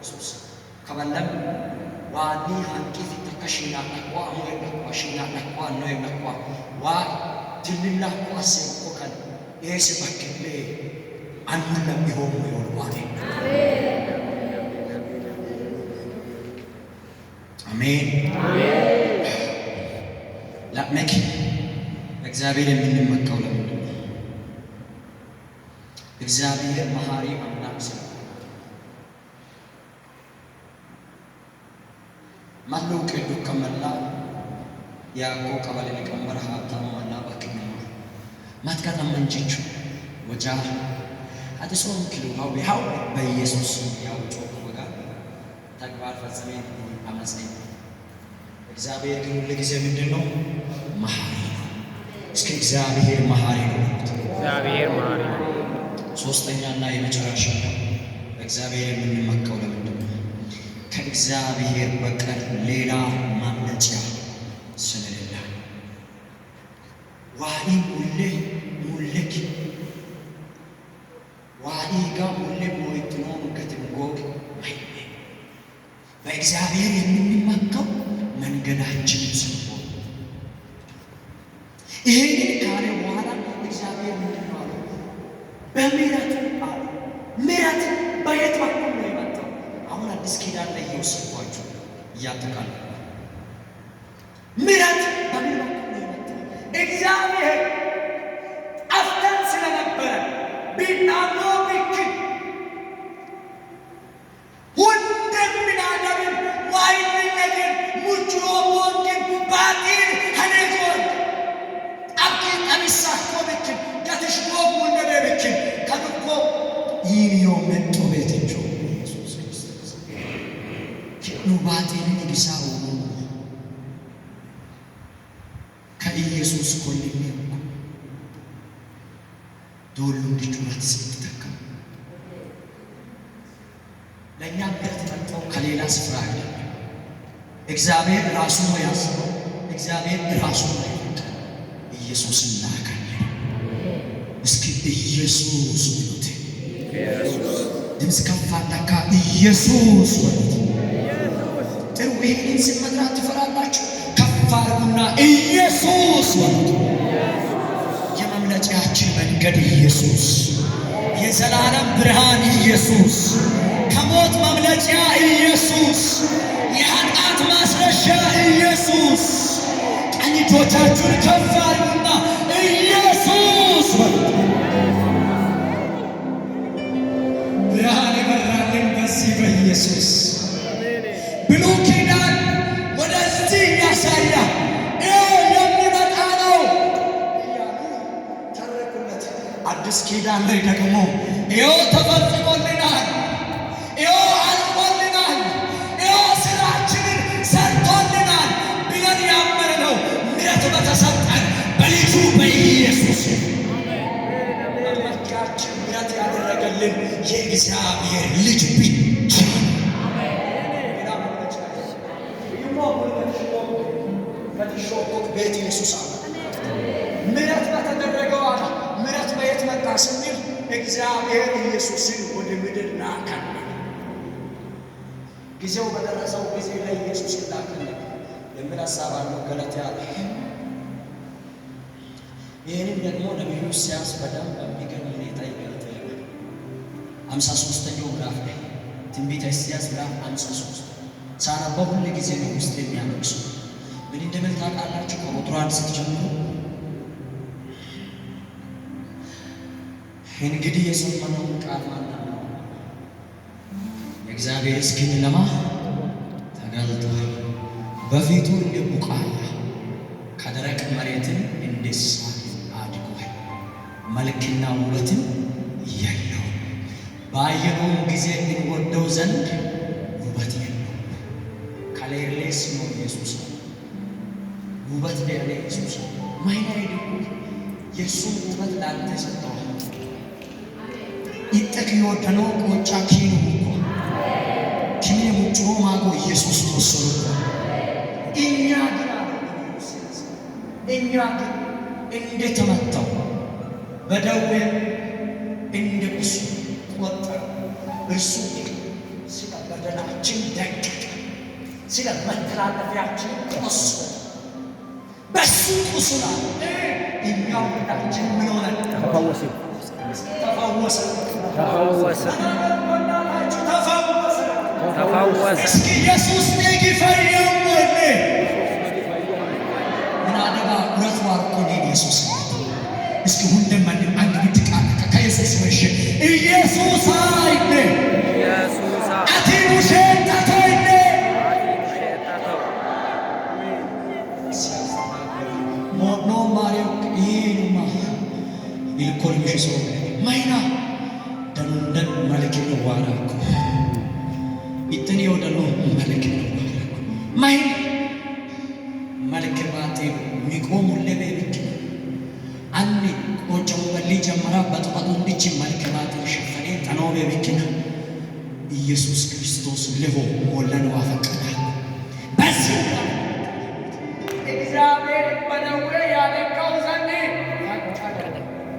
ኢየሱስ ከበለም ዋኒ ሀንቂፍ ተከሺና ነኳ አሞይ ነኳ ሺና ነኳ ኖይ ነኳ ዋ ትልላ ኳሴ ኮከን ኤስ በክሌ አንለም ይሆሙ ይወልዋኔ አሜን። ላመክ እግዚአብሔር የምንመካው ለምንድን ነው? እግዚአብሔር መሐሪ አምላክ ስለሆነ ማለው ቅዱ ከመላ ያኮ ቀበሌ ሊቀመንበር ሀብታሙ መላ ባክኝማ ማትካታመንችቹ ወጃ አዲሶም ኪሎ ሀው ሀው በኢየሱስ ያው ጮክ ወጋ ተግባር ፈጽሜ አመፀኝ። እግዚአብሔር ግን ሁል ጊዜ ምንድን ነው? መሐሪ ነው። እስኪ እግዚአብሔር መሐሪ ነው በሉት። እግዚአብሔር መሐሪ ነው። ሶስተኛና የመጨረሻ እግዚአብሔር የምንመካው ለምንድን ነው? ከእግዚአብሔር በቀር ሌላ ማምለጫ ስለሌለ። ዋኢ ሙሌ ሙሌክ ዋኢ ጋ ሙሌ ሞይትኖ ገትንጎግ ማይኔ በእግዚአብሔር የምንመካው መንገዳችንን ስለሆነ ይሄንን ካለ በኋላ እግዚአብሔር ምንድን ነው አለው? በምሕረቱ አለ። ምሕረት በየት በኩል ነው የመጣው? አሁን አዲስ ኪዳን ላይ እየወሰድኳችሁ እያጠቃለልኩ ምሕረት በምን በኩል ነው የመጣው? እግዚአብሔር ጠፍተን ስለነበረ ቢናኖ ብክን ሁንደምናደምን ዋይንነግን ሙጭሮሞንግን ባጢን ሀኔጎን አብቂ ጠቢሳ ኮብክን ገትሽሞ ሙነቤብክን ከብኮ ይንዮ መጦ ቤትቾ ኢየሱስ ክርስቶስ ኪኑ ባጢንን ግሳ ከኢየሱስ ኮልኔ ዶሉ እንዲጩረት ስትተካ ለእኛ ምሕረት መጣው ከሌላ ስፍራ አይደለም። እግዚአብሔር ራሱ ነው ያሰበው። እግዚአብሔር ራሱ ነው የፈቀደው። ኢየሱስን ላከልን። እስኪ ኢየሱስ በሉት። ድምፅ ከፍ አድርጋ ኢየሱስ በሉት። ጥሩ። ይህንን ስም መጥራት ትፈራላችሁ? ከፍ አድርጉና ኢየሱስ በሉት። የመምለጫችን መንገድ ኢየሱስ፣ የዘላለም ብርሃን ኢየሱስ፣ ከሞት መምለጫ ኢየሱስ፣ የኃጢአት ማስረሻ ኢየሱስ። ቀኝ እጆቻችሁን ከፍ አድርጉና ኢየሱስ በሉት። ብርሃን የበራልን በዚህ በኢየሱስ ብሉይ ኪዳን ወደዚህ ያሳያል። ይኸው የሚመጣ ነው እያሉ ተረኩለት። አዲስ ኪዳን ላይ ደግሞ ይኸው ተፈጽሞልናል፣ ይኸው አልቆልናል፣ ይኸው ስራችንን ሰርቶልናል ብለን ያመንነው ምሕረት በተሰጠን በልጁ በኢየሱስ መመኪያችን ምሕረት ያደረገልን የእግዚአብሔር ልጅ ብቻ ነው። ቤት ኢየሱስ አለ። ምሕረት በተደረገው አለ። ምሕረት በየት መጣ ስንል እግዚአብሔር ኢየሱስን ወደ ምድር ላከልን። ጊዜው በደረሰው ጊዜ ላይ ኢየሱስን ላከልን የሚል ሀሳብ አለው ገላትያ ላይ። ይህንን ደግሞ ነቢዩ ኢሳይያስ በደንብ በሚገርም ሁኔታ ይገልጥልናል። 53ኛው ምዕራፍ ላይ ትንቢተ ኢሳይያስ ምዕራፍ 53 ሳነበው ሁል ጊዜ ነው ውስጥ የሚያለቅሰው። ምን እንደሚል ታውቃላችሁ? ከቁጥሩ 1 ስትጀምሩ እንግዲህ የሰማነውን ቃል ማን አመነ? የእግዚአብሔርስ ክንድ ለማ ተገልጧል። በፊቱ እንደ ቡቃያ ከደረቅ መሬትም እንደ ሳር አድጓል። መልክና ውበትም የለውም። ባየነውም ጊዜ እንወደው ዘንድ ውበት የለውም። ከሌርሌስ ነው ኢየሱስ ውበት ለሌ ኢየሱስ ማይና ይደቁ የእሱን ውበት ላንተ ሰጥተዋል። ይጠቅ የወደነው ቆጫ ኪኑ እኮ ኪኒ ሙጭሮ ማጎ ኢየሱስ ተወሰኑ እኛ ግን አለ እኛ ግን እንደተመታው በደዌ እንደ ቁስሉ ቆጠረ። እርሱ ግን ስለ በደላችን ስለ መተላለፊያችን ቆስሎ በሱ ቁስል አለ እኛ ሁላችን ምን ሆነን? ተፈወሰ። ተፈወሰ። ተፈወሰ። ተፈወሰ። ተፈወሰ። እስኪ ኢየሱስ ኔጊፈየሞኔ ምናደባ ሁለት ዋርኮ ኔ ኢየሱስ እስኪ ሁንደመን አንድ ብትቃ ከኢየሱስ መሸ ኢየሱስ አይኔ ኢየሱስ አቲሙሼን ታቶይኔ ሸጣተው ሞኖ ማሪዮ ኢኑማ ኢልኮልሚሽ ሶ ማይና ደኑንደን መልክ ነው ዋራኮ ኢተኒ ወደሎ መልክ ነው ዋራኮ ማይና መልክ ባቴ ሚቆሙ ለቤ ብክ አኒ ቆጨሙ በሊ ጀመራ በጥበቱ እንድች መልክ ባቴ ሸፈኔ ጠኖቤ ብክና ኢየሱስ ክርስቶስ ልሆ ሞለን ዋፈቀዳ በዚህ እግዚአብሔር በደዌ ያደቀው ዘንድ ፈቀደ።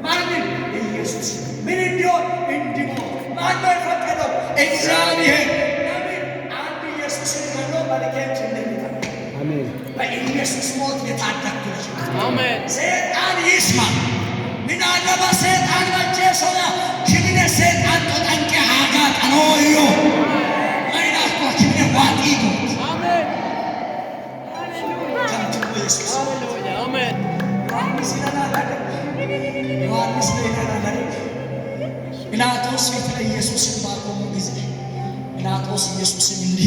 ማንን? ኢየሱስ። ምን እንዲሆን? እንዲሞት። ማን ነው የፈቀደው? እግዚአብሔር። ለምን? አንድ ኢየሱስን ገሎ መልኬን ጭልምታ አሜን። በኢየሱስ ሞት የታደግኩ ልጅ አሜን። ሰይጣን ይስማ። ምን አለባ ሰይጣን መቼ ሶና ክብነ ሰይጣን ተጠንቀ ሃጋ ጠኖዮ ማይናኳ ክብነ ዋጢጎ አሜን። ከንቱ ኢየሱስ ሃሌሉያ። አሜን። ዮሐንስ ይለናል አይደል? ዮሐንስ ላይ ይለናል አይደል? ጲላጦስ ፊት ላይ ኢየሱስን ባቆሙ ጊዜ ጲላጦስ ኢየሱስን እንዲህ